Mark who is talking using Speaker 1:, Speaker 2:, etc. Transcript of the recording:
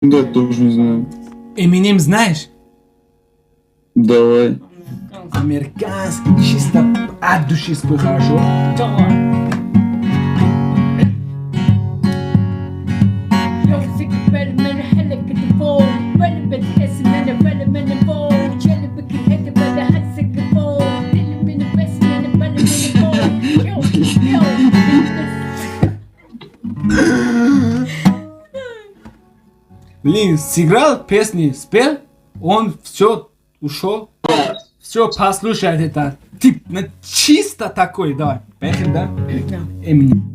Speaker 1: Да, тоже не знаю.
Speaker 2: Эминем знаешь?
Speaker 1: Давай.
Speaker 2: Американский, чисто от души спой, хорошо?
Speaker 3: Давай.
Speaker 2: Блин, сыграл песни, спел, он все ушел. Все, послушай это. Тип, ну, чисто такой, давай. Поехали, да?
Speaker 3: Да.
Speaker 2: Эминем.